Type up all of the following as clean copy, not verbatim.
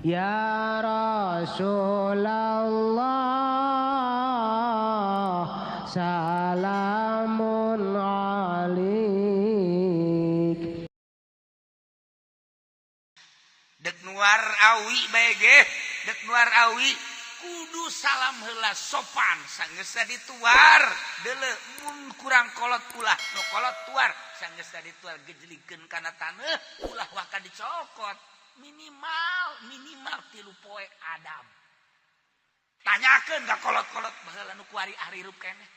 Ya Rasulullah salamun alik. Dek nuar awi bae ge, dek nuar awi kudu salam heula sopan sanggeus dituar deuleu mun kurang kolot ulah nu kolot tuar sanggeus dituar gejlikeun kana taneuh ulah waka dicokot minimal 3 poe adab. Tanyakeun ka kolot-kolot baheula nu kuari arirup keneh.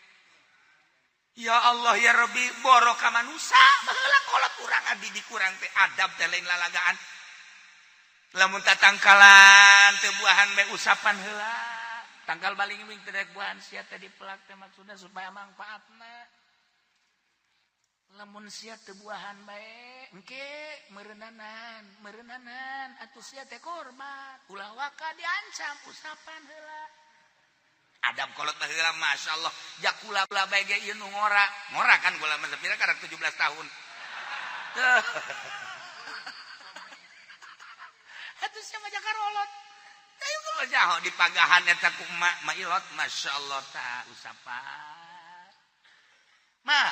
Ya Allah ya Rabbi boro ka manusa baheula kolot urang abdi dikurang teh adab teh lain lalagaan. Lamun tatangkalan teu buahan bae usapan heula. Tangkal baling ming teu daek buahan sia teh dipelak teh maksudna supaya mangfaatna. Lamun sia teu buahan bae engke meureunnanan atuh sia teh korban. Ulah waka diancam usapan heula. Adab kolot teh heula masyaallah. Jakula bae ge ieu nu ngora. Ngora kan gula mah sapira karek 17 tahun. Atuh sia mah jakarolot. Tayu kumaha jaho di pagahan eta ku emak ma ilot masyaallah ta usapan. Ma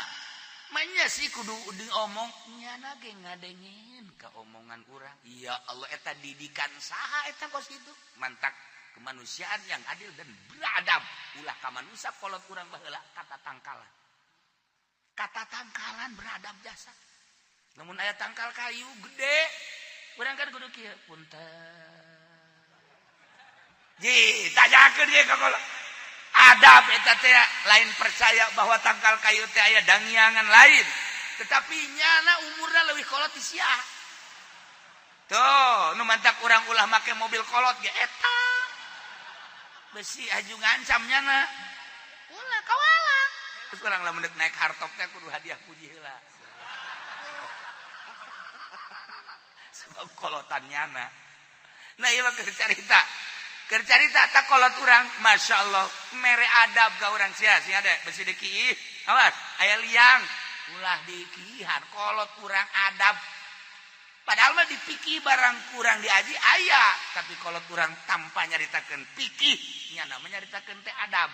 manya sih kudu diomong nyana ge ngadengin ka omongan urang. Ya Allah eta didikan saha eta kos kitu. Mantak kemanusiaan yang adil dan beradab. Ulah ka manusia kolot urang baheula kata tangkalan. Kata tangkalan beradab jasa. Lamun aya tangkal kayu gede urang kan kudu kieu punten. Ji, tanyakeun ye ka kolot. Adab eta teh lain percaya bahwa tangkal kayu teh aya dangiangan lain, tetapi nyana umurna leuwih kolot ti sia. Tuh, nu mantak urang ulah make mobil kolot ge eta. Besi aju ngancam nyana. Ulah kawala. Terus urang lamun deuk naik hartop teh kudu hadiah puji heula. Sebab kolotan nyana. Nah ieu mah keur carita. Keur carita tak kolot urang, masya Allah, mere adab ka urang sia, sia deh, besi dikiih, awas, aya liang, ulah dikiihan, kolot urang adab. Padahal mah dipikih barang kurang diaji aya, tapi kolot urang tanpa nyaritakeun pikih, nya namanya nyaritakeun teh adab.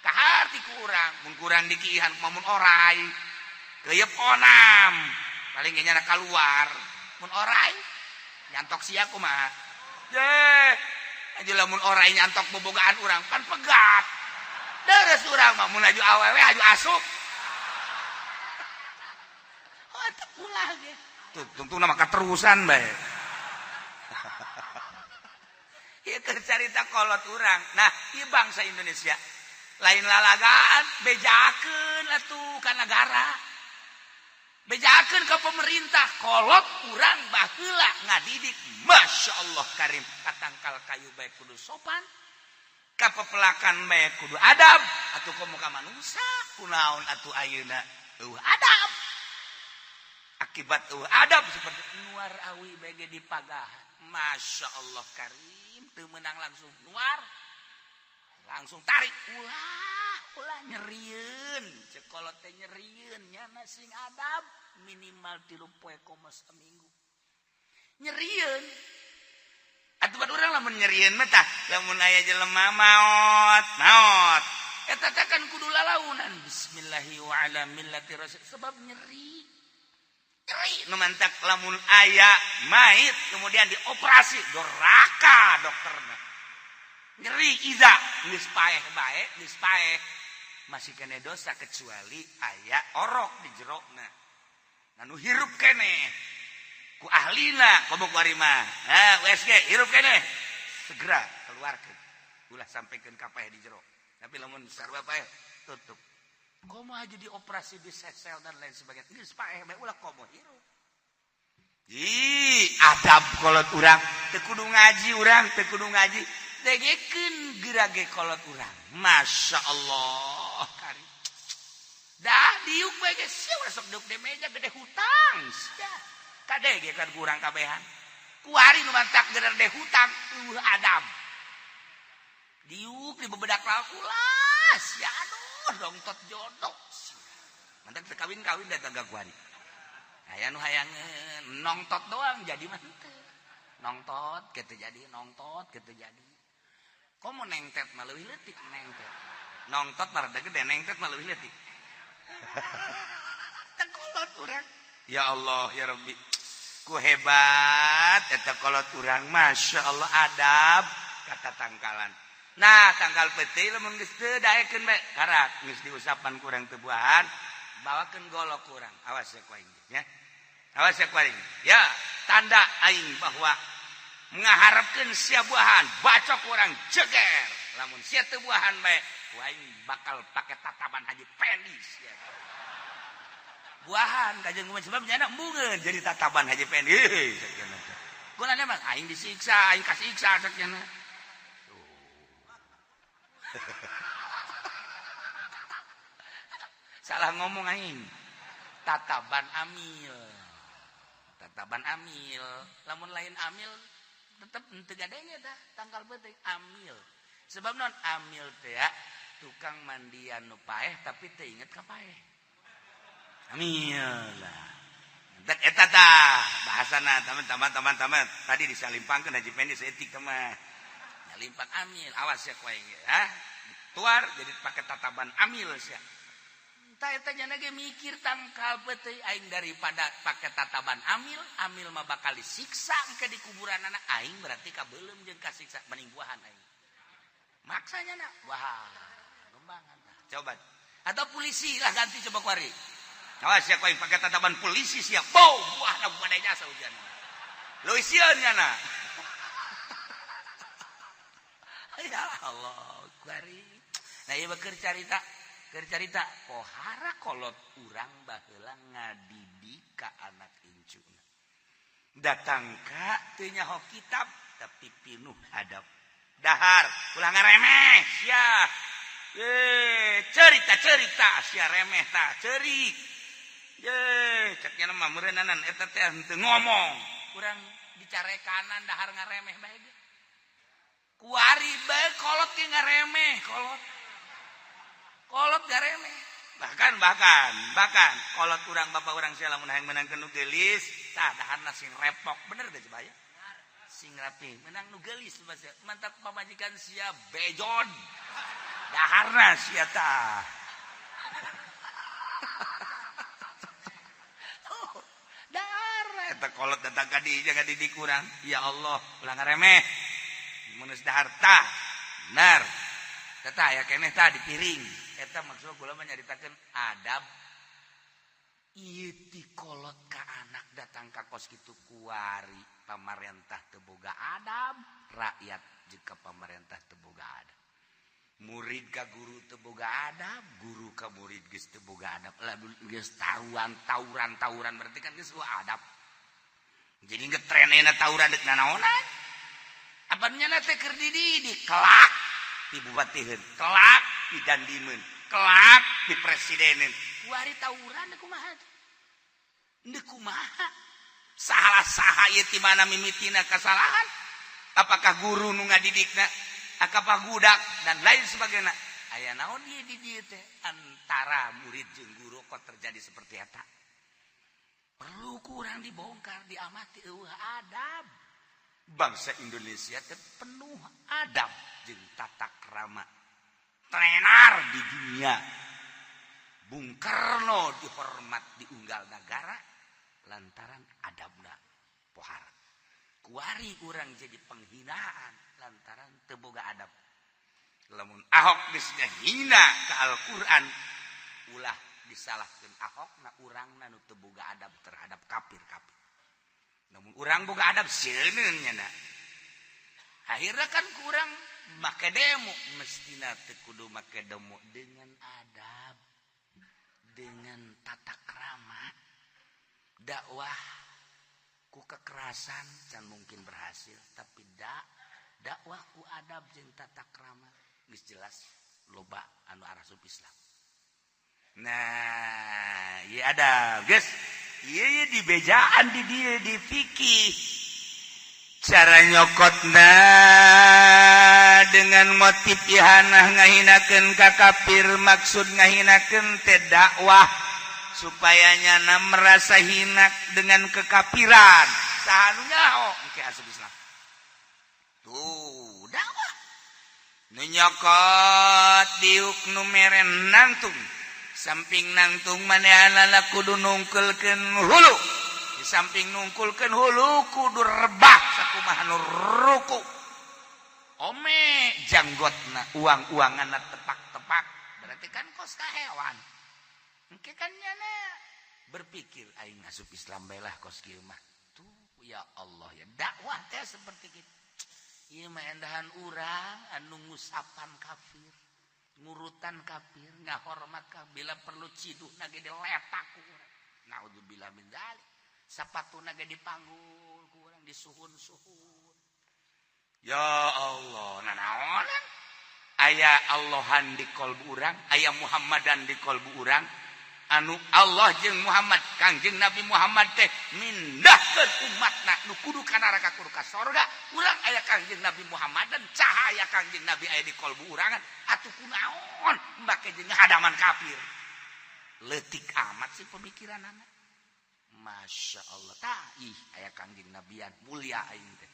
Kaharti ku urang, mun kurang dikiihan mun orai, keuyeub onam, paling ge nyana kaluar, mun orai nyantok sia kumaha. Ye. Aju lamun orai nyantok bobogaan urang kan pegat. Deres urang mah mun aju awewe aju asup. Oh teu ulah ge. Tuh tungtungna mah katerusan bae. Ieu keur carita kolot urang. Nah, ieu bangsa Indonesia lain lalagaan bejakeun atuh ka nagara. Bejakeun ka pemerintah kolot urang baheula ngadidik masya Allah karim katangkal kayu bae kudu sopan ka pepelakan bae kudu adab atuh komo ka manusa kunaon atuh ayeuna eueuh adab akibat eueuh adab seperti nuar awi bae ge dipagahan masya Allah karim teu meunang langsung nuar langsung tarik ulah ulah nyerieun cek kolot teh nyerieun nyana sing adab minimal 3 poe komo saminggu nyerieun atuh bad urang lamun nyerieun mah tah lamun aya jelema maot maot eta teh kan kudu lalaunan bismillahi wa ala millati rasul sebab nyeri nyeri nu mantak lamun aya mait kemudian dioperasi doraka dokterna nyeri iza geus paeh bae geus paeh masih kene dosa kecuali aya orok di jerokna nu hirup kene ku ahlina komo ku mah nah USG hirup kene segera keluarkeun ulah sampaikan ka paeh di jero tapi lamun sarua paeh tutup komo aja dioperasi di sesel dan lain sebagainya geus paeh bae ulah komo hirup. Ih, adab kolot urang teu kudu ngaji urang teu kudu ngaji dengekeun gerage kolot urang masya Allah karim dah diuk bae ge sia sok diuk di meja gede hutang sia kade ge kan kurang kabehan kuari nu mantak gede hutang eueuh adab diuk di bebedak ulah sia aduh dongtot jodoh mantak teu kawin-kawin da tangga kuari aya nu hayangeun nongtot doang jadi mah henteu. Nongtot gitu jadi, nongtot gitu jadi. Komo nengtet mah leuwih leutik nengtet. Nongtot mah rada gede, nengtet mah leuwih leutik. Tah kolot urang. Ya Allah ya Rabbi. Ku hebat eta kolot urang, Masya Allah, adab kata tangkalan. Nah, tangkal peti lamun geus teu daekeun bae karak geus diusapan kurang teu buahan, bawakeun golok kurang. Awas ya ku aing nya. Awas ya ku aing. Ya, tanda aing bahwa ngaharepkeun sia buahan, bacok urang jeger. Lamun sia teu buahan bae, ku aing bakal pake tataban Haji Pendi sia. Buahan kajeng kumaha sebab nyana embungeun jadi tataban Haji Pendi. Heuh, cek cenah teh. Gunana mah aing disiksa, aing kasiksa cek cenah. Salah ngomong aing. Tataban amil. Tataban amil. Lamun lain amil tetep henteu gadenge tah tangkal peuting amil. Sebab non amil teh ya, tukang mandian nu paeh tapi teu inget ka paeh. Amil lah. Eta tah bahasana teman-teman teman-teman. Tadi disalimpangkeun Haji Pendi saeutik teh mah. Nyalimpang amil, awas ya ku aing ge, ha. Tuar jadi pakai tataban amil sia. Tah eta nya ge mikir tangkal peuting aing daripada pakai tataban amil, amil mah bakal disiksa engke di kuburan anak aing berarti kabeuleum jeung kasiksa mending buahan aing. Maksanya na, wah, gembangan tah. Coba. Atau polisi lah ganti coba kuari. Awas ya ku aing pakai tataban polisi sia. Bow, buahna badai jasa hujan. Leuwih sieun nyana. Ya Allah, kuari. Nah, ieu keur carita, keur carita pohara kolot urang baheula ngadidik ka anak incuna. Datang ka teu nyaho kitab tapi pinuh adab. Dahar, ulah ngaremeh sia. Cerita-cerita sia remeh tah, ceurik. Ye, cek nya mah meureunnanan eta teh henteu ngomong. Urang dicarekanan dahar ngaremeh bae ge. Kuari bae kolot ge ngaremeh, kolot. Kolot garemeh. Bahkan kolot urang bapak urang sia lamun hayang meunangkeun nu geulis, tah daharna sing repok, bener teh coba ya? Sing rapi, menang nu geulis sia. Mantap pamajikan sia bejon. Daharna sia tah. Dahar eta kolot datang ka dieu jangan didik urang. Ya Allah, ulah ngaremeh. Mun geus dahar tah, bener. Eta aya keneh tah di piring. Eta maksud kula mah nyaritakeun adab. Ieu ti kolot ka anak datang ka kos kitu kuari pamarentah teu boga adab, rakyat jeung ka pamarentah teu boga adab. Murid ka guru teu boga adab, guru ka murid geus teu boga adab. Lah geus taruan tawuran berarti kan geus eueuh adab. Jadi ngetren ayeuna tawuran deuk nanaonan? Apa nya teh keur dididik kelak di bupatiheun, kelak di dandimeun, kelak di presideneun. Kuari tawuran deuk kumaha? Deuk kumaha? Salah-saha ieu ti mana mimitina kasalahan? Apakah guru nu ngadidikna? Apakah budak dan lain sebagainya? Aya naon ieu di dieu teh antara murid jeung guru kok terjadi seperti eta? Perlu kurang dibongkar, diamati eueuh adab. Bangsa Indonesia teh penuh adab jeung tata krama. Tenar di dunia. Bung Karno dihormat di unggal negara lantaran adabna pohara. Kuari urang jadi penghinaan lantaran teu boga adab. Lamun Ahok geus ngahina ka Al-Qur'an, ulah disalahkeun Ahokna, urangna nu teu boga adab terhadap kafir-kafir. Namun urang boga adab sieun nya. Akhirnya kan kurang make demo, mestina teu kudu make demo dengan adab, dengan tata krama. Dakwah ku kekerasan can mungkin berhasil, tapi dakwah ku adab jeung tata krama geus jelas loba anu arasup Islam. Nah, ieu adab, geus. Ieu dibejaan di dieu di fikih. Cara nyokotna dengan motif ihanah ngahinakeun ka kafir, maksud ngahinakeun teh dakwah supaya nyana merasa hina dengan kekafiran. Saha nu nyaho engke asup Islam. Nu nyokot diuk nu mere nangtung. Samping nangtung manehanana kudu nungkulkeun hulu. Di samping nungkulkeun hulu kudu rebah sakumaha nu ruku. Ome janggotna uang-uanganna tepak-tepak. Berarti kan kos ka hewan. Engke kan nyana berpikir aing ngasup Islam bae lah kos kieu mah. Tuh ya Allah ya dakwah teh seperti kitu. Ieu mah endahan urang anu ngusapan kafir, ngurutan kafir, ngahormat kafir, bila perlu ciduhna ge diletak ku urang. Naudzubillah min dzalik. Sapatuna ge dipanggul ku urang disuhun-suhun. Ya Allah, nanaonan? Aya Allahan di kolbu urang, aya Muhammadan di kolbu urang. Anu Allah jeung Muhammad, Kangjeng Nabi Muhammad teh mindahkeun umatna nu kudu ka neraka kudu ka sorga. Urang aya Kangjeng Nabi Muhammad dan cahaya Kangjeng Nabi aya di kolbu urangan. Atuh kunaon make jeung hadaman kafir. Leutik amat sih pemikiranana. Masya Allah, tah ih aya Kangjeng Nabian mulia aing teh.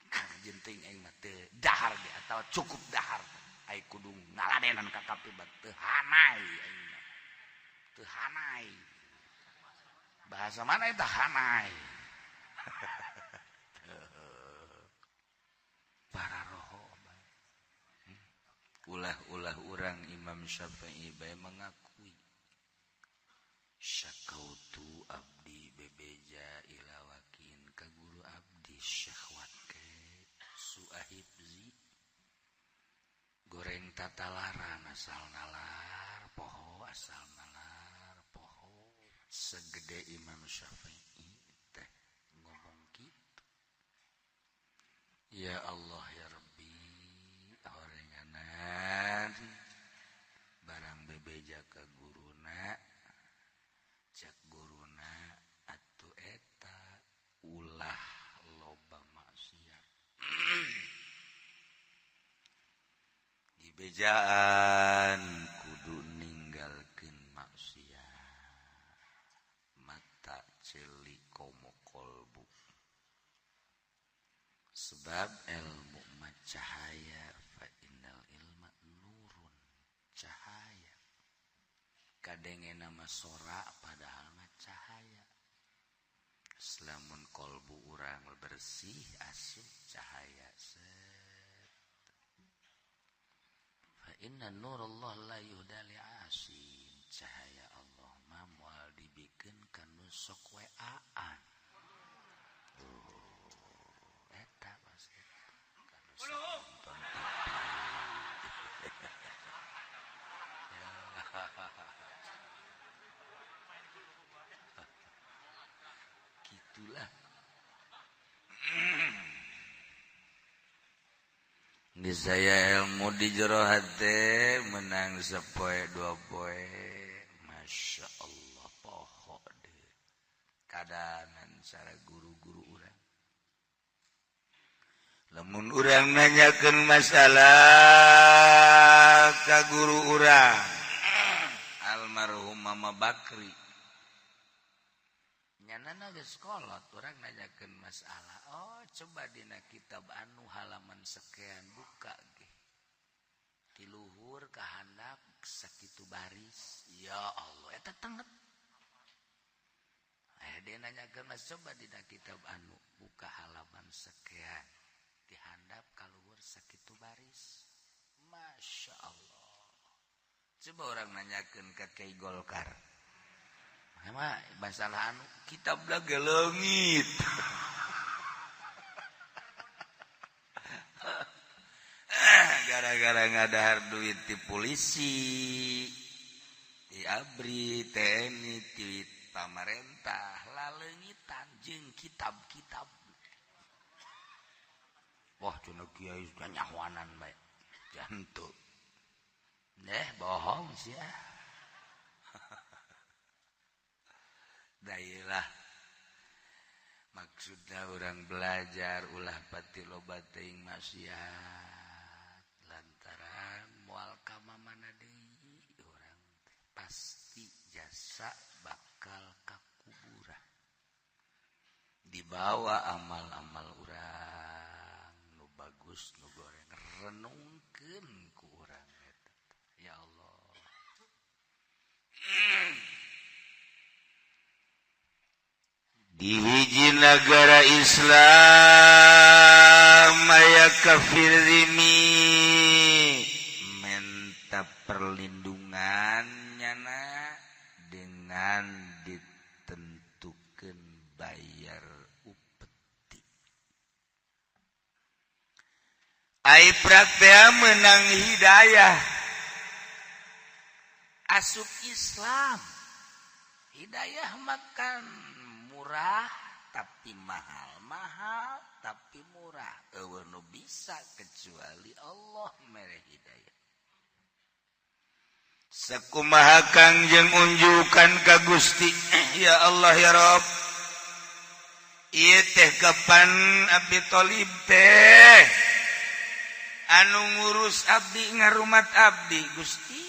Kangjeng teuing aing mah teu dahar ge atawa cukup dahar. Aing kudu ngaladenan ka kafir teu hanai aing. Teu hanai. Bahasa mana itu hanai? Para roho. Ulah-ulah urang Imam Syafi'i bae mengakui syakautu abdi bebeja ila wakin ka guru abdi syahwat ke suahibzi goreng tatalaran asal nalar poho asal nalar poho. Segede Imam Syafi'i teh ngomong gitu. Ya Allah ya Rabbi, horenganan barang bebeja ka guruna, cek guruna atuh eta ulah loba maksiat. Dibejaan kudu ninggalkeun maksiat. Mata ceuli komo kolbu. Sebab ilmu mah cahaya, fa innal ilma nurun, cahaya. Kadengena mah sora padahal mah cahaya. Selamun kolbu urang bersih asup cahaya set. Fa inna nurullah la yuhda li'asin. Cahaya Allah mah moal dibikeun ka nu sok weaan. Tuh, eta pasti kanu sok nonton TV. Gitulah. Di saya ilmu di jero hate menang sepoe dua poe. Masya Allah poho deh. Kadanan cara guru-guru urang. Lamun urang nanyakeun masalah ka guru urang almarhum Mama Bakri. Nyanana geus kolot urang nanyakeun masalah. Oh, coba dina kitab anu halaman sekian buka ge. Ti luhur ka handap sakitu baris. Ya Allah, eta tenget. Dia nanyakeun mas coba dina kitab anu buka halaman sekian. Ti handap ka luhur sakitu baris. Masya Allah. Coba orang nanyakeun ka Kiai Golkar. Mah masalah anu kitab lah geleungit. Gara-gara ngadahar duit ti polisi, ti ABRI, TNI, ti pamarentah, laleungitan jeung kitab-kitab. Wah, cenah kiai nyahoanan bae. Jantu. Neh bohong sia. Dailah maksudna orang belajar ulah pati loba teuing maksiat lantaran moal ka mamana deui urang pasti jasa bakal ka kuburan dibawa amal-amal urang nu bagus nu goreng renungkeun. Dituturkeun ku urang eta. Ya Allah. Di hiji nagara Islam aya kafir zimmi menta perlindungan nyana dengan ditentukan bayar upeti. Ai praktea menang hidayah asup Islam. Hidayah makan murah tapi mahal, mahal tapi murah. Eueuh nu bisa kecuali Allah mere hidayah. Sakumaha Kangjeng unjukan ka Gusti, ya Allah ya Rabb. Ieu teh kapan Abi Thalib teh anu ngurus abdi ngarumat abdi Gusti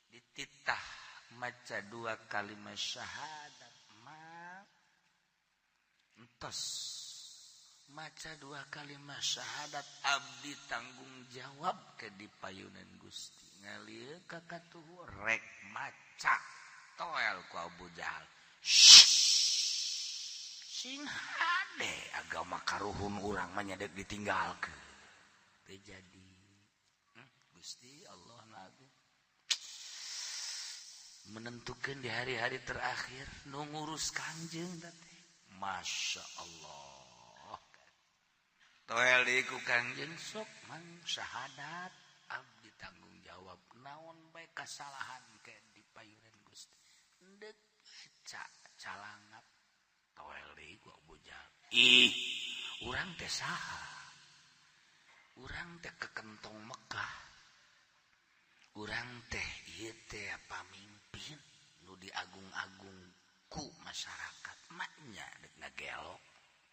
dititah maca dua kalimat syahadat ma entos maca dua kalimat syahadat abdi tanggung jawab ke di payunan Gusti ngalieu ka katuhu rek maca toel ku Abu Jahal. Sing hade agama karuhun urang mah nyadek ditinggalkeun teu jadi. Gusti Allah nu agung menentukan di hari-hari terakhir nu ngurus Kangjeng teh. Masya Allah. Toel deui ku Kangjeng sok mang syahadat abdi tanggung jawab naon bae kasalahan ke di payunan Gusti. Endek maca calangap toel deui ku Abu Jahal. Ih, urang teh saha? Urang teh kekentong Mekah. Urang teh ieu teh pamimpin nu diagung-agung ku masyarakat. Maknya dek ngagelok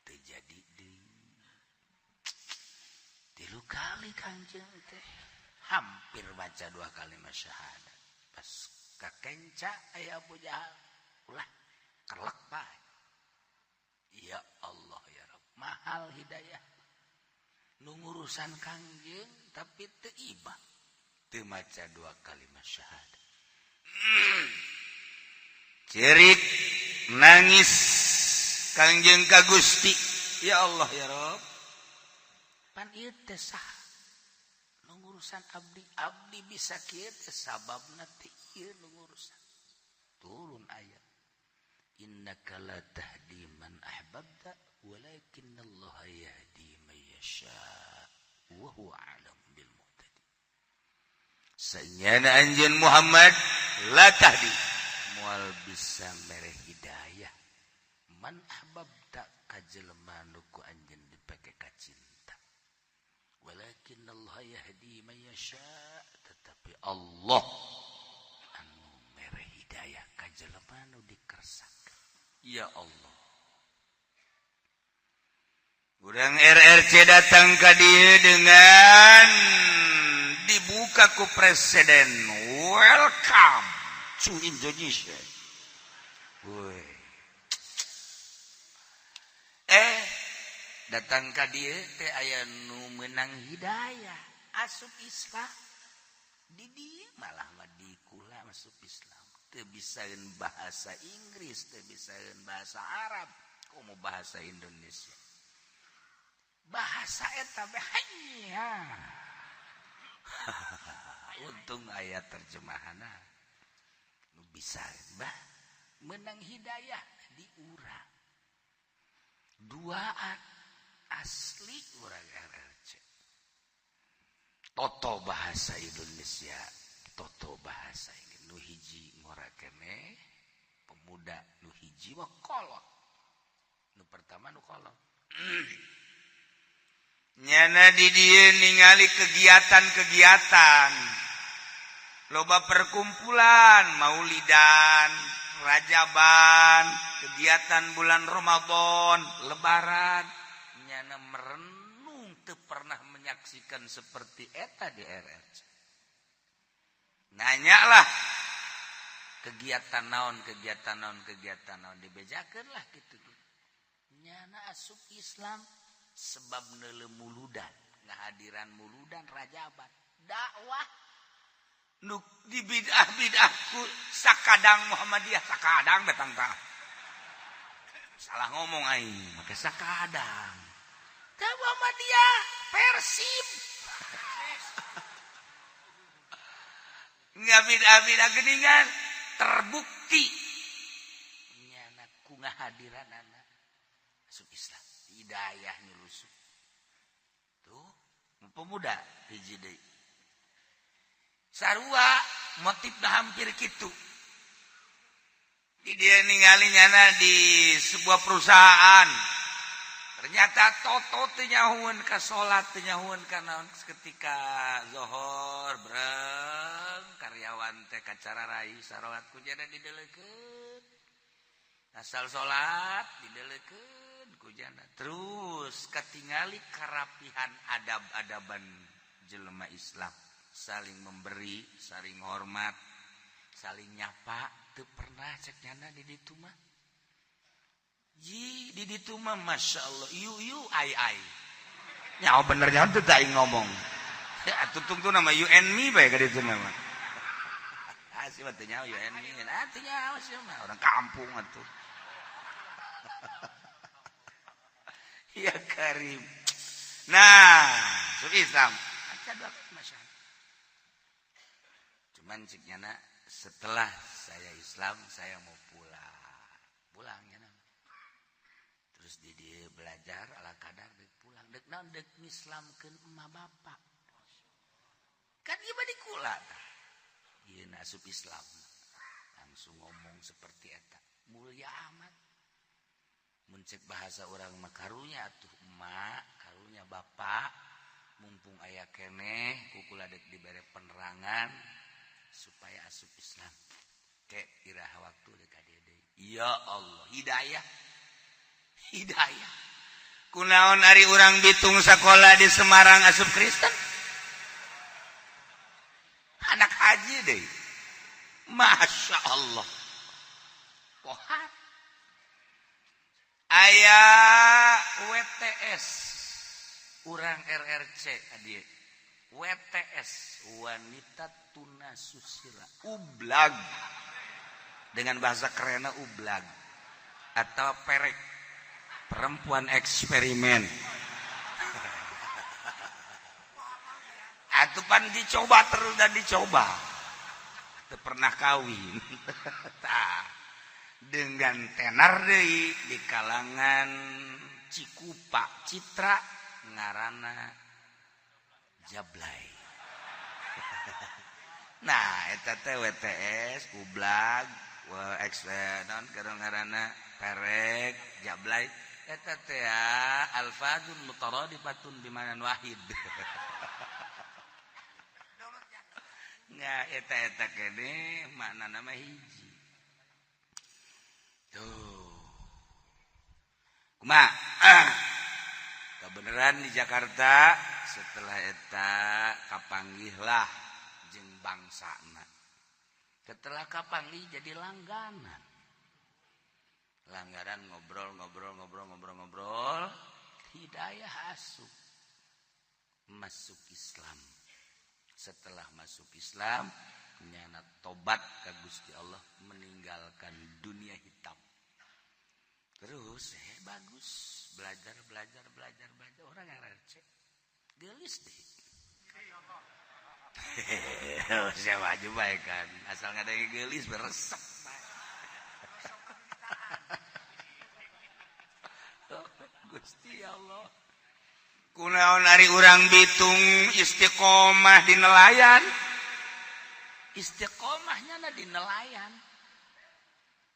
teu jadi deui. Tilu kali Kangjeng teh hampir baca dua kalimat syahadat. Pas kakenca aya Abu Jahal, ulah kelek bae. Ya Allah ya Rabb, mahal hidayah. Nu ngurusan Kangjeng tapi teu ibah. Teu maca dua kalimat syahadat. Cerik nangis Kangjeng ka Gusti. Ya Allah ya Rabb. Pan ieu teh saha? Nu ngurusan abdi, abdi bisa kieu teh sababna teh ieu nu ngurusan. Turun ayat. Innaka la tahdi man ahbabta walakinallaha yahdi man yasha wa huwa a'lamu bil muhtadin. Sanyana anjeun Muhammad la tahdi moal bisa mere hidayah man ahbabta ka jelema nu ku anjeun dipake kacinta. Walakinallaha yahdi man yasha, tetapi Allah anu mere hidayah ka jelema nu dikersakeun. Ya Allah. Urang RRC datang ka dieu dengan dibuka ku presiden. Welcome to Indonesia. Woi. Datang ka dieu teh aya nu meunang hidayah, asup Islam. Di dieu malah mah dikula masuk Islam. Teu bisaeun bahasa Inggris, teu bisaeun bahasa Arab, komo bahasa Indonesia. Bahasa eta teh hanya. Untung aya terjemahanna. Nu bisa bah menang hidayah di urang. Duaan asli urang RRC. Toto bahasa Indonesia, toto bahasa Inggris. Nu hiji ngora keneh pemuda, nu hiji mah kolot. Nu pertama nu kolot. Nyana di dieu ningali kegiatan-kegiatan. Loba perkumpulan, maulidan, rajaban, kegiatan bulan Ramadan, lebaran. Nyana merenung teu pernah menyaksikan seperti eta di RRC. Nanyalah kegiatan naon, kegiatan naon, kegiatan naon dibejakeun lah kitu. Nyana asup Islam sebab neuleu muludan Ngahadiran muludan rajaban dakwah nu di bid'ah-bid'ahku sakadang Muhammadiyah sakadang datang tah. Salah ngomong aing, make sakadang. Tah Muhammadiyah Persib. Nggak bid'ah-bid'ah geningan terbukti nyana ku ngahadiranana asup Islam hidayah nyulusup. Tuh pemuda hiji deui. Sarua motifna hampir kitu. Di dia ningali nyana di sebuah perusahaan. Ternyata toto teu nyahueun ka salat, teu nyahueun ka naon ketika zohor breng karyawan teh kacara rai sarolat ku jana dideleukeun. Asal salat dideleukeun ku jana. Terus katingali karapihan adab-adaban jelema Islam. Saling memberi, saling hormat, saling nyapa, teu pernah cek nyana di ditu mah. Ji di ditu mah Masya Allah, iu iu ai ai. Nyawa bener nyawa teu aing ngomong. Ya atuh tungtu nama you and me bae ka ditu mah. Ah sih mah teu nyawa you and me. Ah teu nyawa sih mah orang kampung atuh. Ya Karim. Nah, su Islam. Aca dua Masya Allah. Cuman cik nyana setelah saya Islam saya mau pulang. Pulang nyana. Terus di dia belajar ala kadar dek pulang dek naon dek ngislamkeun emak bapak. Kan ieu mah di kula tah. Ieu asup Islam. Langsung ngomong seperti eta. Mulia amat. Mun cek bahasa urang mah karunya atuh emak, karunya bapak. Mumpung aya keneh ku kula dek dibere penerangan supaya asup Islam. Kek iraha waktu dek ka dieu deui. Ya Allah, hidayah. Hidayah. Kunaon ari urang Bitung sakola di Semarang asup Kristen? Anak haji deh. Masya Allah. Pohat. Aya WTS. Urang RRC adie. WTS wanita tuna susila. Ublag. Dengan bahasa kerennya ublag atau perek. Perempuan eksperimen. Atupan dicoba terus dan dicoba. Teu pernah kawin. Tah. Dengan tenar deui di kalangan Cikupa Citra ngaranna Jablay. Nah, eta teh WTS ublag, X naon ngaranna perek Jablay. Eta teh alfazun mutaradifatun bimanan wahid. Nya eta-eta kene maknana mah hiji. Tuh. Kumaha? Kebenaran di Jakarta setelah eta kapanggihlah jeung bangsana. Setelah kapanggih jadi langganan. Langgaran ngobrol-ngobrol-ngobrol-ngobrol-ngobrol, hidayah asup masuk Islam. Setelah masuk Islam, nyana tobat ka Gusti Allah, meninggalkan dunia hitam. Terus bagus belajar belajar belajar belajar orang yang RC gelis deh. Saya wajib baik kan, asal nggak ada yang gelis beresep. Gusti Allah. Kunaon ari urang Bitung istiqomah di nelayan. Istiqomahnya na di nelayan.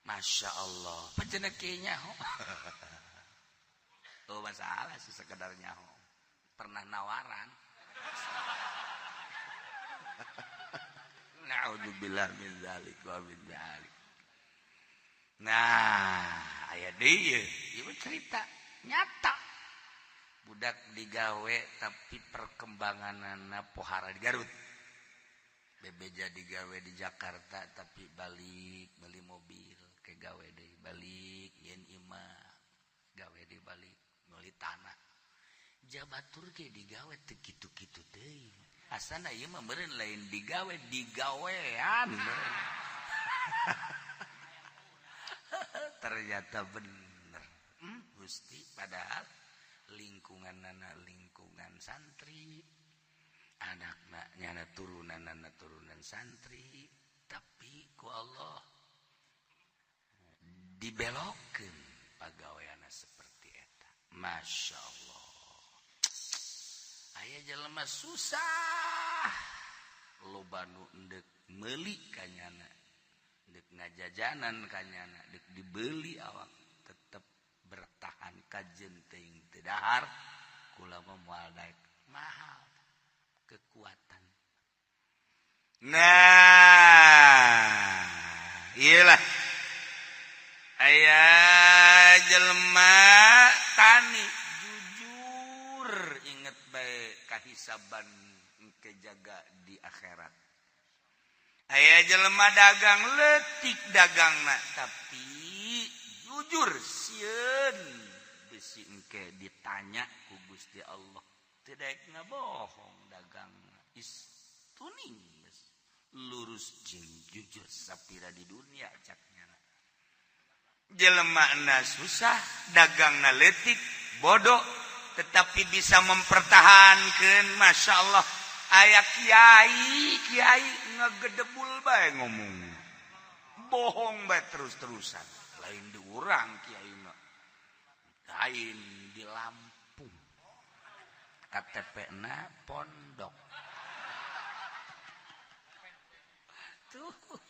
Masya Allah. Pacenah kieu nyaho. Oh masalah sih sekedar nyaho. Pernah nawaran. Na'udzubillah min dzalik wa min dzalik. Nah, aya deui ieu cerita nyata. Budak digawe tapi perkembanganana pohara di Garut. Bebeja digawe di Jakarta tapi balik beli mobil ke gawe deui balik yen imah gawe deui balik meuli tanah. Jabatur ge digawe teu kitu-kitu teuing. Asana ieu mah meureun lain digawe, digawean meureun. Ternyata bener. Gusti, padahal lingkungan nana lingkungan santri, anakna nyana turunan nana turunan santri, tapi ku Allah dibelokkeun pagaweanna seperti eta. Masya Allah. Aya jelema susah, loba nu endek meuli kanyana, endek ngajajanan kanyana, endek dibeli awak tetep bertahan kajen teuing teu dahar, kula mah moal daek mahal kekuatan. Nah, iyalah aya jelema tani jujur inget bae kahisaban engke jaga di akhirat. Aya jelema dagang leutik dagangna tapi jujur sieun bisi engke ditanya ku Gusti Allah. Teu daek ngabohong dagangna is tuning geus lurus jeung jujur sapira di dunia caknya. Jelemana susah, dagangna leutik, bodoh, tetapi bisa mempertahankan. Masya Allah, aya kiai, kiai ngegedebul bae ngomong, bohong bae terus-terusan. Lain di urang kiai mah, lain di Lampung, KTP-na pondok. Tuh.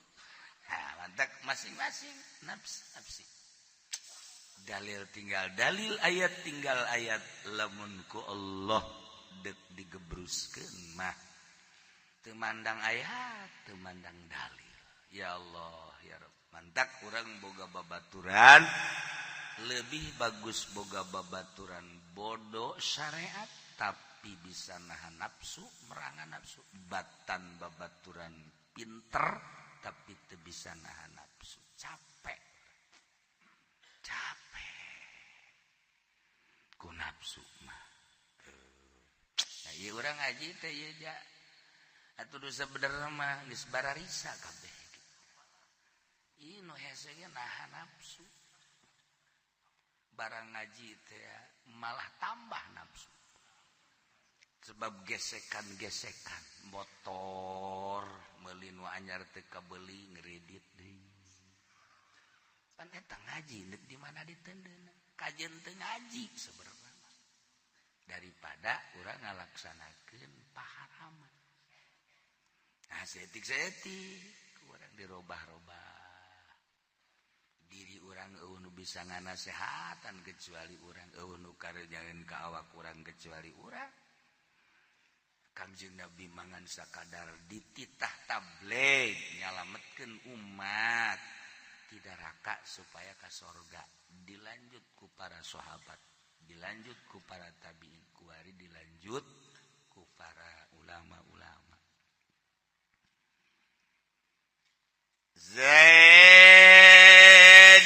Nah, mantak masing-masing nafsi. Dalil tinggal dalil, ayat tinggal ayat. Lamun ku Allah dek digebruskeun mah teu mandang ayat, teu mandang dalil. Ya Allah, ya Rabb. Mantak urang boga babaturan, lebih bagus boga babaturan bodoh syariat tapi bisa nahan nafsu, merangan nafsu. Batan babaturan pinter tapi teu bisa nahan nafsu, capek. Capek ku nafsu mah. Nah, ieu urang ngaji teh ieu ja. Atuh dosa bener mah geus bararisa kabeh. Ieu nu hese ge nahan nafsu. Barang ngaji teh malah tambah nafsu. Sebab gesekan-gesekan motor meuli nu anyar teu kabeli ngredit deui. Pan eta ngaji deuk di mana ditendeuna? Kajeun teu ngaji sebenarnya. Daripada urang ngalaksanakeun paharaman. Nah, seetik-seetik urang dirobah-robah. Diri urang eueuh nu bisa nganasehatan kecuali urang, eueuh nu kareunyaeun ka awak urang kecuali urang. Kangjeng Nabi mangan sakadar dititah tabligh nyalametkeun umat tidak raka supaya ka sorga, dilanjut ku para sahabat, dilanjut ku para tabiin, kuari dilanjut ku para ulama-ulama. Zaid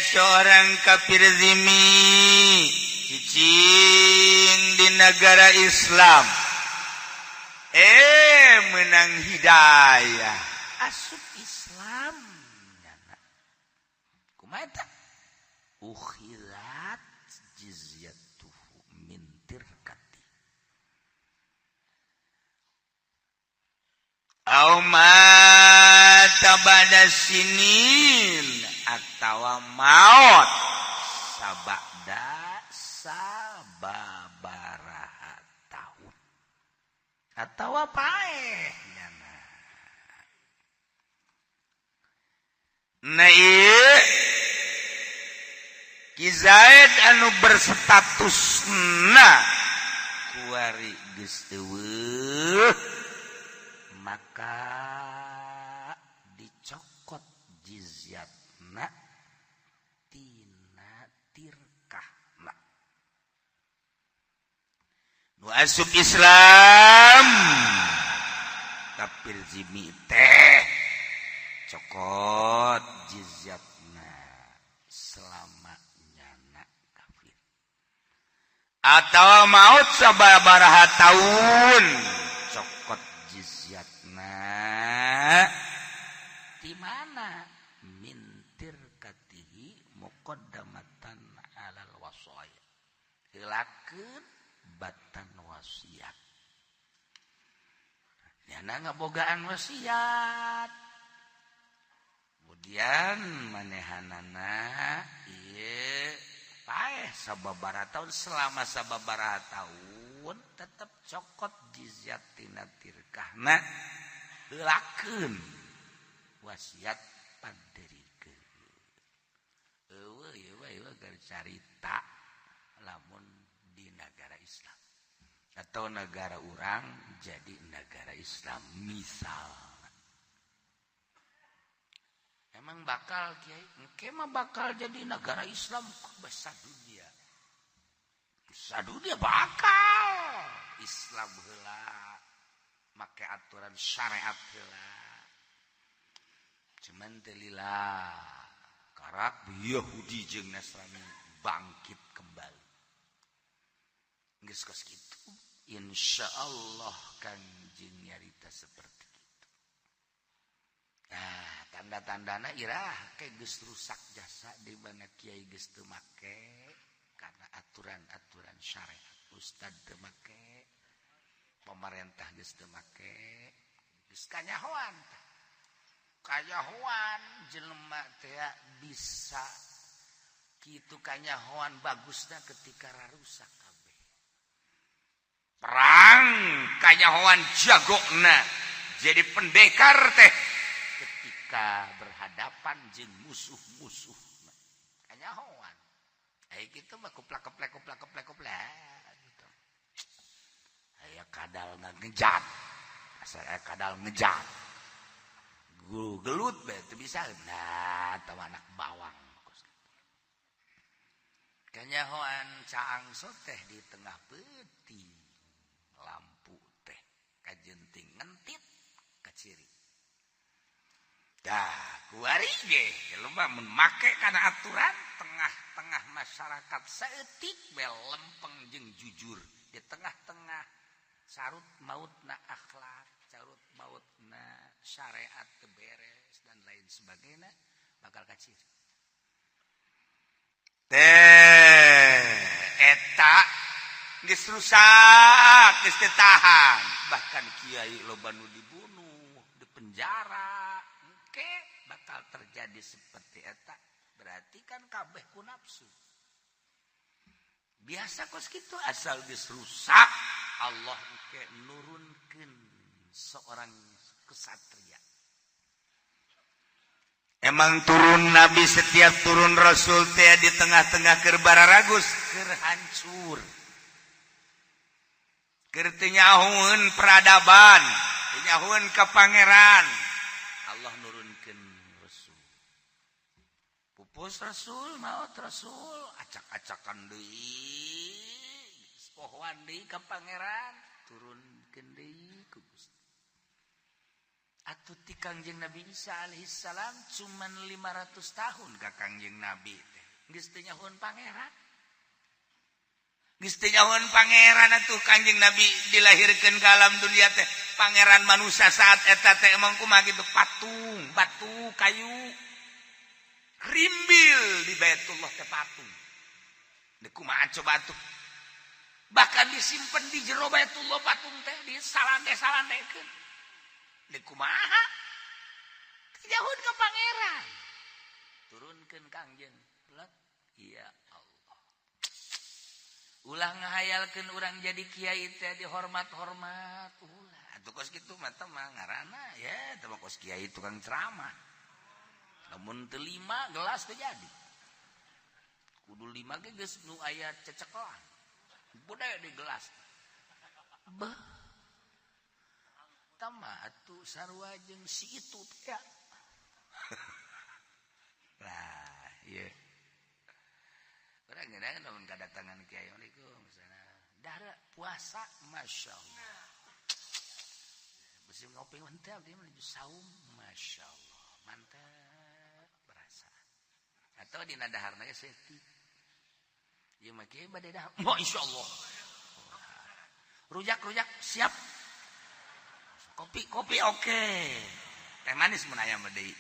seorang kafir zimmi cicing di negara Islam, menang hidayah asup Islam. Kumaha eta? Ukhilat jizyatuhu min tirkati au mata ba'da sinin atawa maot sabada sababaraha tahun atawa paeh nyana. Nah, ieu Ki Zaid anu berstatus na kuari geus eueuh, maka dicokot jizyatna tina tirkahna. Nu asup Islam kafir zimmi teh cokot jizyatna selama nyana kafir. Atau maut sababaraha tahun cokot jizyatna di mana min tirkatihi muqaddamatan alal wasaya heulakeun batan wasiat nyana ngabogaan wasiat kemudian manehanana ieu paeh sababaraha tahun selama sababaraha tahun tetep cokot jizyat tina tirkahna heulakeun wasiat panderikeun eueuh ieu ieu carita lamun di negara Islam atau negara urang jadi negara Islam misal. Emang bakal kiai engke mah bakal jadi negara Islam besar dunia. Besar dunia bakal Islam heula make aturan syariat heula. Cuman teu lila karak Yahudi jeung Nasrani bangkit kembali. Geus kos kitu insyaallah Kangjeng nyarita seperti itu. Nah, tanda-tandana irah ke geus rusak jasa di mana kiai geus teu make karena aturan-aturan syariat, ustad teu make, pemerintah geus teu make, geus kanyahoan. Kanyahoan jelema teh bisa kitu kanyahoan bagusna ketika rarusak kabeh. Perang kanyahoan jagokna jadi pendekar teh ketika berhadapan jeung musuh-musuh kanyahoan. Ai kitu mah kuplak keplek kuplak keplek kuplek gitu. Aya kadal ngejat. Asal aya kadal ngejat. Gelut bae teu bisa. Nah, tahu anak bawang. Kanyahoan caang soteh di tengah peuting lampu teh kajenting ngentit kaciri. Dah kuari ge jelema mun make kana aturan tengah-tengah masyarakat saeutik we lempeng jeung jujur di tengah-tengah carut mautna akhlak, carut mautna syariat teu beres dan lain sebagainya bakal kaciri. Teh eta geus rusak, geus teu tahan, bahkan kiai loba nu dibunuh, dipenjara. Engke bakal terjadi seperti eta. Berarti kan kabeh ku nafsu. Biasa kos kitu asal geus rusak, Allah engke nurunkeun seorang kesatria. Emang turun nabi setiap turun rasul teh di tengah-tengah keur bararagus, keur hancur. Keur teu nyahoeun peradaban, teu nyahoeun ka pangeran. Allah nurunkeun rasul. Pupus rasul, maot rasul, acak-acakan deui, pohoan deui ka pangeran, turunkeun deui ku Gusti. Atuh ti Kangjeng Nabi Isa alaihissalam cuman 500 tahun ka Kangjeng Nabi teh. Geus teu nyahoeun pangeran. Geus teu nyahoeun pangeran atuh Kangjeng Nabi dilahirkeun ka alam dunia teh. Pangeran manusia saat eta teh emang kumaha kitu patung, batu, kayu. Rimbil di Baitullah teh patung. Deuk kumaha coba atuh. Bahkan disimpen di jero Baitullah patung teh disalande-salandekeun. Deuk kumaha? Jauhun ke pangeran. Turunkeun Kangjeng. Plek. Ya Allah. Ulah ngahayalkeun urang jadi kiai teh dihormat-hormat. Ulah. Atuh kos kitu mah teh mah ngaranna ya teh mah kos kiai tukang ceramah. Lamun teu 5 gelas teh jadi. Kudu 5 ge geus nu aya cecekelan. Budaya di gelas. Beuh. Tama atuh sarua jeung si itu teh. Lah, ieu. Urang geuna lamun kadatangan kiai waalaikumsalam. Dahar puasa masyaallah. Besi ngopi mantap dia menuju saum masyaallah. Mantap berasa. Atau dina daharna ge setik. Ieu mah kiai bade dahar. Mo insyaallah. Rujak-rujak siap. Kopi-kopi oke. Teh manis mun aya mah deui.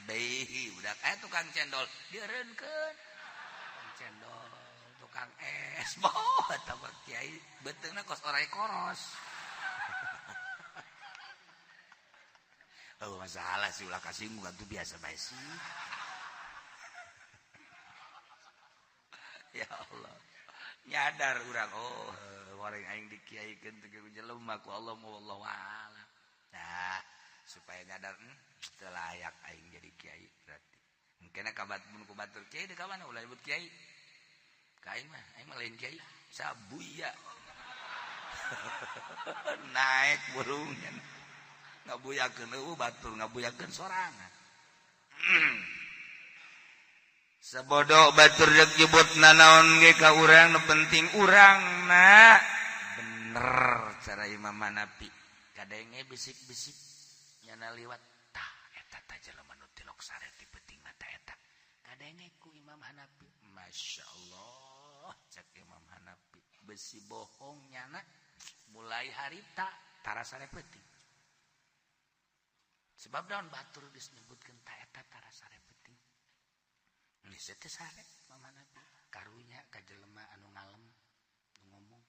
Deui budak aya tukang cendol dieureunkeun. Tukang cendol, tukang es, boh eta mah kiai beuteungna kos orai koros. Oh masalah sih ulah kasinggung tuh biasa bae sih. Ya Allah. Nyadar urang oh goreng aing dikiaikeun teh jelema ku Allah wallahu a'lam. Nah, supaya nyadar teu layak aing jadi kiai berarti. Mungkin kabat mun ku batur kiai deui ka mana ulah nyebut kiai. Ka aing mah lain kiai, sabuya. Naik burungnya. Ngabuyakeun eueuh batur ngabuyakeun sorangan. Sabodo batur rek nyebut nanaon ge ka urang nu penting urangna bener cara Imam Hanafi. Kadenge bisik-bisik nyana liwat tah eta tah jelema nu tilok sare ti peuting mata eta. Kadenge ku Imam Hanafi, masyaallah cek Imam Hanafi besi bohong nyana mulai harita tara sare peuting. Sebab daun batur geus nyebutkeun ta eta tara sare peuting. Geus teh sare Imam Hanafi karunya ka jelema anu ngalem nu ngomong.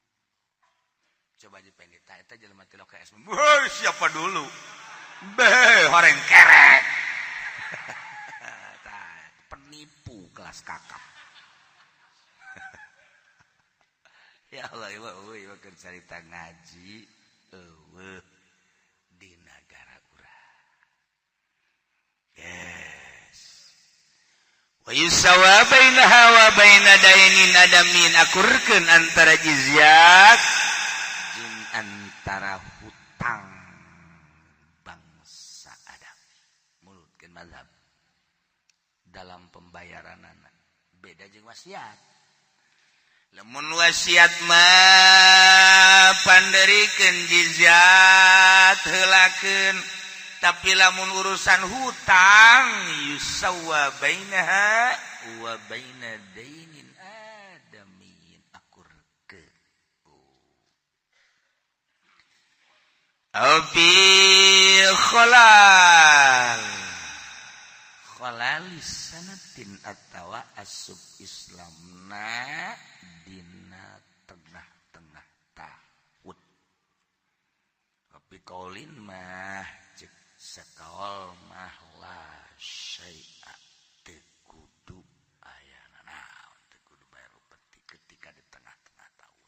Coba dipendek ta eta jelema tilok ka es. Woi, siapa dulu? Beh, horeng kerek. Tah, penipu kelas kakap. Ya Allah, ieu eueuh keur carita ngaji eueuh di nagara urang. Yes. Wa yusawa bainaha wa baina dainin adamin akurkeun antara jizyah jeung antara hutang bangsa Adam. Mulutkeun mazhab dalam pembayaranana beda jeung wasiat. Lamun wasiat mah panderikeun jizyah heulakeun, tapi lamun urusan hutang yusawa bainaha wa baina dainin adamin akurkeun. Au bi khalal khalalis sanatin atawa asub Islamna dina tengah-tengah tahun. Tapi kaulin mah cek sakaol mah la syai'a teu kudu aya nanaon, teu kudu bayar upeti ketika di tengah-tengah tahun.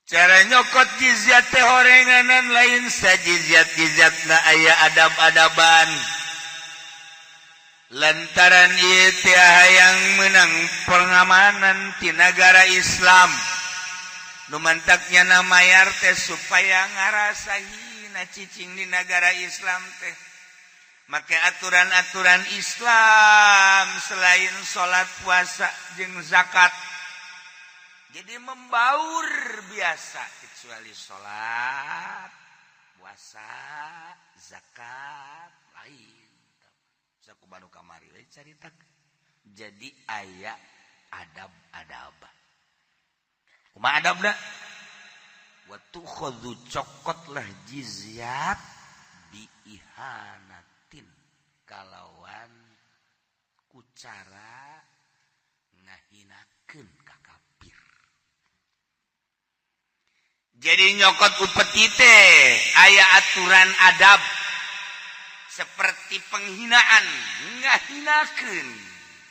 Cara nyokot jizyat teh horenganan lain sajizyat-jizyatna aya adab-adaban. Lantaran ieu teh hayang menang pengamanan ti nagara Islam. Nu mantaknya mayar teh supaya ngarasa hina cicing di nagara Islam teh. Make aturan-aturan Islam selain salat, puasa jeung zakat. Jadi membaur biasa kecuali salat, puasa, zakat lain. Saku banu kamari we carita. Jadi aya adab-adab. Kumaha adabna? Wa tukhadhu cokotlah jizyat biihanatin kalawan kucara ngahinakeun ka kafir. Jadi nyokot upeti teh aya aturan adab seperti penghinaan ngahinakeun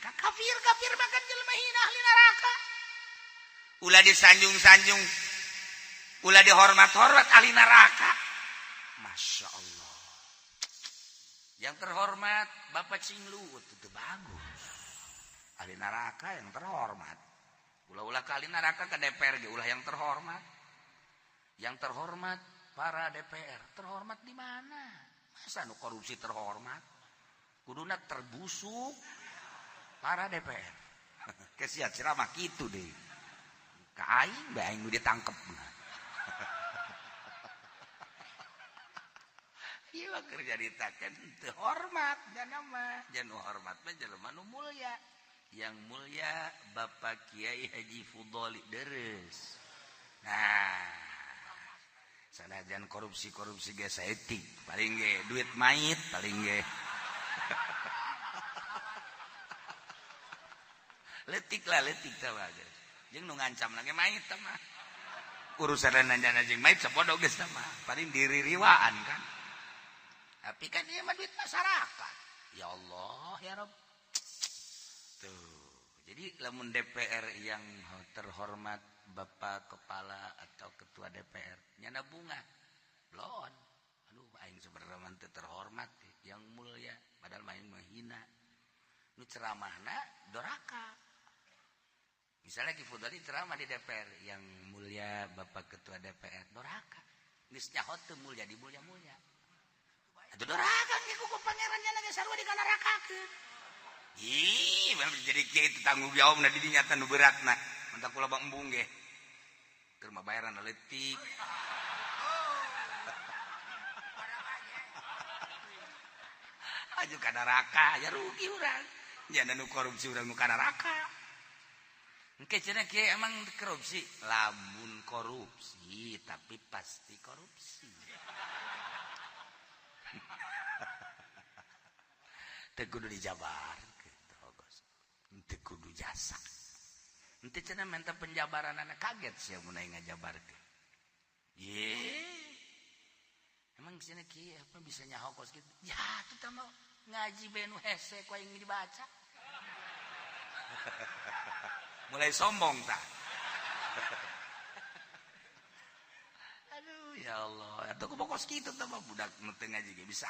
ka kafir, kafir bahkan jelema hina ahli neraka. Ulah disanjung-sanjung, ulah dihormat-hormat ahli neraka. Masya Allah. Yang terhormat Bapak Cinglu itu bagus. Ahli neraka yang terhormat. Ulah-ulah ke ahli neraka ke DPR ge ulah yang terhormat. Yang terhormat para DPR, terhormat di mana? Masa nu korupsi terhormat? Kuduna terbusuk para DPR. Kesian ceramah kitu deh. Ka aing bae aing nu ditangkep. Ieu keur nyaritakeun teu hormat jana mah. Janu hormat mah jelema nu mulia. Yang mulia Bapak Kiai Haji Fudholi Deres. Nah, sanajan korupsi-korupsi ge saeutik, paling ge duit mait paling ge. Letik lah letik tah mah. Jeung nu ngancam lagi mait tah mah. Urusan nanjana jeung mait sapodo geus tah mah, paling diririwaan kan. Tapi kan ieu mah duit masyarakat. Ya Allah ya Rabb. Tuh. Jadi lamun DPR yang terhormat Bapak Kepala atau Ketua DPR nyana bunga blon. Aduh aing sebenarnya mah teu terhormat yang mulia padahal main menghina. Nu ceramahna doraka. Misalnya Ki Fudholi ceramah di DPR yang mulia Bapak Ketua DPR doraka. Geus nyaho teu mulia di mulia-mulia. Atuh doraka ge ku pangeran nyana ge sarua dikanarakakeun. Ih, jadi kiai itu tanggung jawab na di dinya nu beratna. Mantap kula bang embung ge. Keur mah bayaran leutik. Aju ka neraka, ya rugi urang. Nya nu korupsi urang nu ka neraka. Engke cenah kiai emang korupsi? Lamun korupsi, tapi pasti korupsi. Teu kudu dijabar gitu, teu kudu jasa. Henteu cenah menta penjabaranana kaget sia mun aing ngajabarkeun. Ye. Emang cenah kieu apa bisa nyaho kos kitu? Ya atuh tah mah ngaji bae nu hese ku aing dibaca. Mulai sombong tah. Aduh ya Allah, atuh ku kos kitu tah mah budak nu teu ngaji ge bisa.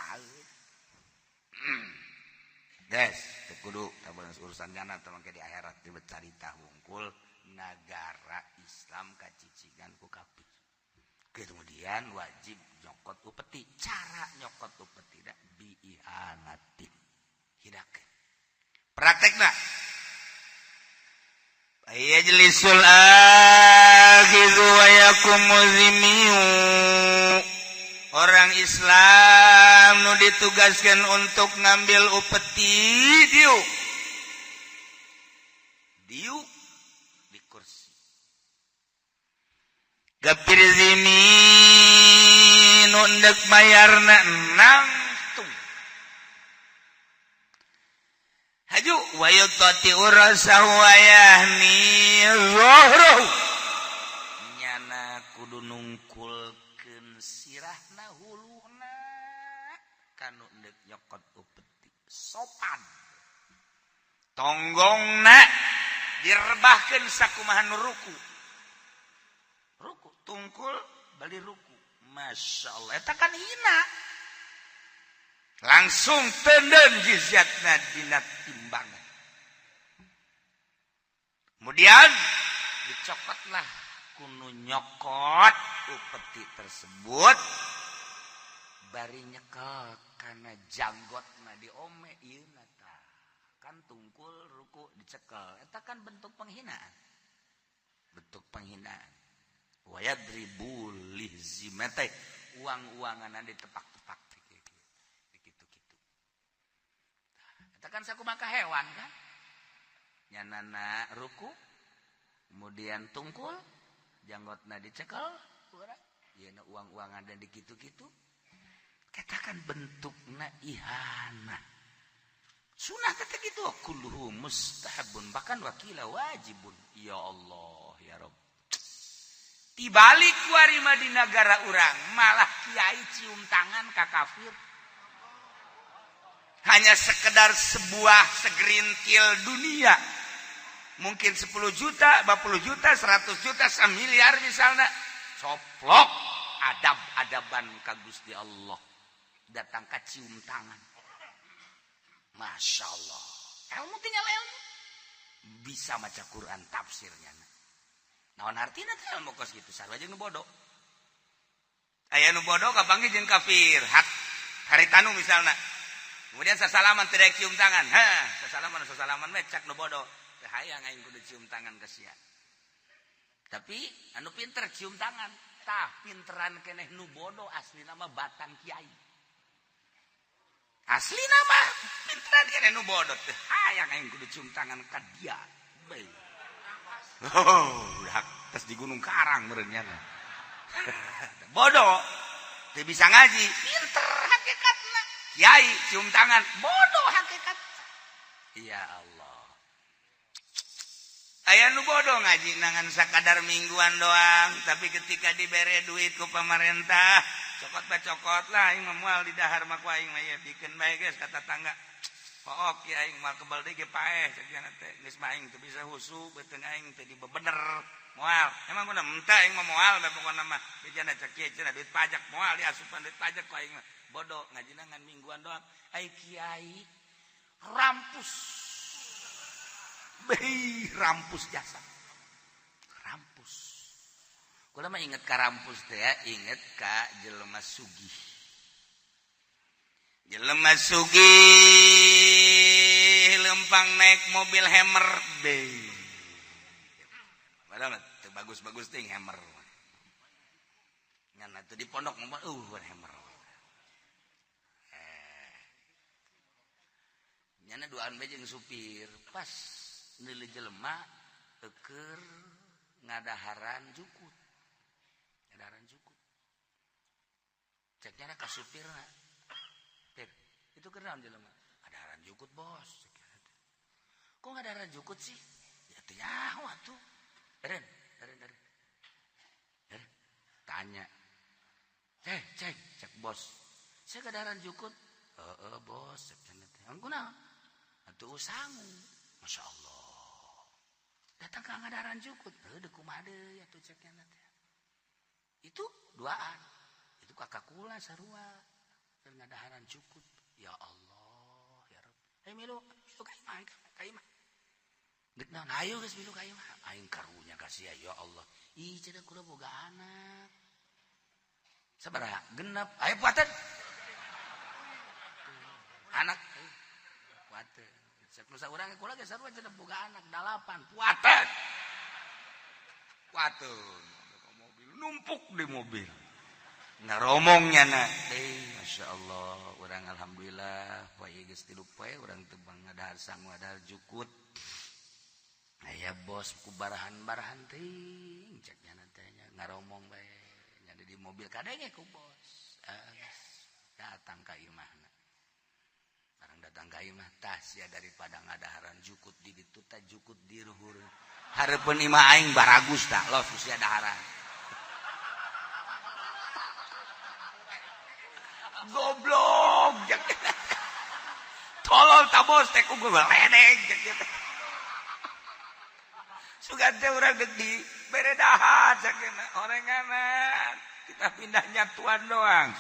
Des, teu kudu tabang urusan jana teh mangke di akhirat dibecarita hungkul nagara Islam kacicingan ku kafir. Kemudian wajib nyokot upeti. Cara nyokot upeti da biihanati. Hidakeun. Praktekna. Yajlisul akhizu wa yakumu zimiu. Orang Islam nu ditugaskan untuk ngambil upeti diuk. Diuk di kursi. Gapir zimi nu endek mayarna nangtung. Haju wa yutati urasahu wa yahni zuhruhu. Nyana kudu nungkul sirahna huluna kanu ndek nyokot upeti sopan tonggongna direbahkeun sakumaha nu ruku ruku tungkul bali ruku. Masya Allah eta kan hina langsung tenden jizyatna dina timbangan. Kemudian dicokotlah kunu nyokot upeti tersebut bari nyekel kana janggotna diome ieu na tah kan tungkul ruku dicekel eta kan bentuk penghinaan, bentuk penghinaan. Wa yadribu lihzimate uang-uanganna ditepak-tepak kitu-kitu. Eta kan sakumaha hewan kan nyanana ruku kemudian tungkul janggotna dicekel ieu na uang-uangan dan dikitu-kitu katakan bentukna ihana. Sunah kata gitu kulluhu mustahabun bahkan wakila wajibun. Ya Allah ya Rabb. Tibalik kuari mah di negara urang malah kiai cium tangan ka kafir. Hanya sekedar sebuah segerintil dunia. Mungkin 10 juta, 50 juta, 100 juta, 1 miliar misalnya. Coplok adab-adaban ka Gusti Allah. Datang ka cium tangan. Masya Allah. Ilmu tinggal ilmu. Bisa maca Quran tafsirnya. Naon artina teh ilmu kos kitu sarua jeung nu bodoh. Aya nu bodoh kapanggih jeung kafir. Hak haritanu misalna. Kemudian sasalaman teu daek cium tangan. Hah, sasalaman we cak nu bodoh. Teu hayang aing kudu cium tangan ka sia. Tapi anu pinter cium tangan. Tah pinteran keneh nu bodoh aslina mah batang kiai. Asli nama pinteran kene nu bodoh teh. Hayang aing kudu cium tangan ka dia. Bae. Oh, udah tes di Gunung Karang meureun nya. Bodoh teu bisa ngaji, pinter hakikatna. Kiai cium tangan, bodoh hakikatna. Ya Allah. Aya nu bodoh ngaji nangan sakadar mingguan doang, tapi ketika dibere duit ku pemerintah, cokot ba cokot lah aing mah moal di dahar mah ku aing mah ye bikeun bae geus ka tatangga. Pook ya aing moal kebal deui ge paeh cek teh geus mah aing teu bisa husu beuteung aing teh dibebener moal. Emang kudu mentah aing mah moal da pokona mah bejana cek kieu cenah duit pajak moal diasupan duit pajak ku aing mah. Bodoh ngaji ngan mingguan doang. Ai kiai rampus. Bei rampus jasa. Rampus. Kula mah inget ka rampus teh ya, inget ka jelema sugih. Jelema sugih lempang naik mobil Hammer be. Padahal teu bagus-bagus ting Hammer. Ngan atuh di pondok mah Hammer. Nyana duaan bae jeung supir pas neuleuh jelema keur ngadaharan jukut. Ngadaharan jukut. Cek nyana ka supirna. Itu keren jelema. Ngadaharan jukut bos. Kok ngadaharan jukut sih? Ya teu nyaho atuh. Eren. Tanya. Cek cek bos. Saya ngadaharan jukut. Heeh bos, cek cenah teh. Kunaon? Atuh sangu. Masya Allah. Datang ka ngadaharan jukut. Heuh deuk kumaha deui atuh cek cenah teh. Itu duaan. Itu kakak kula sarua. Keur ngadaharan jukut. Ya Allah, ya Rabb. Hey milu, milu ka imah, ka imah. Deuk naon? Hayu geus milu ka imah. Aing karunya ka sia ya Allah. Ih cenah kula boga anak. Sabaraha? Genep. Ayo puateun. Anak puateun. Cek nu saurang kula ge sarua cenah boga anak 8. Puateun. Puateun. Mobil numpuk di mobil. Ngaromongnya na, Masya Allah, orang alhamdulillah, poe geus tilu poe urang teu ngadahar sangu ngadahar jukut. Aya bos ku barahan-barahan teuing cek nya teh nya ngaromong bae nya di mobil kadenge ku bos. Datang ka imahna. Barang datang ka imah tah sia daripada ngadaharan jukut di ditu tah jukut di luhur. Hareupeun imah aing baragus tah los sia daharan. Goblok tolol ta bos teh ku ledeng sugan teh urang deuk di bere dahar sakeuna orenganan kita pindah nyatuan doang.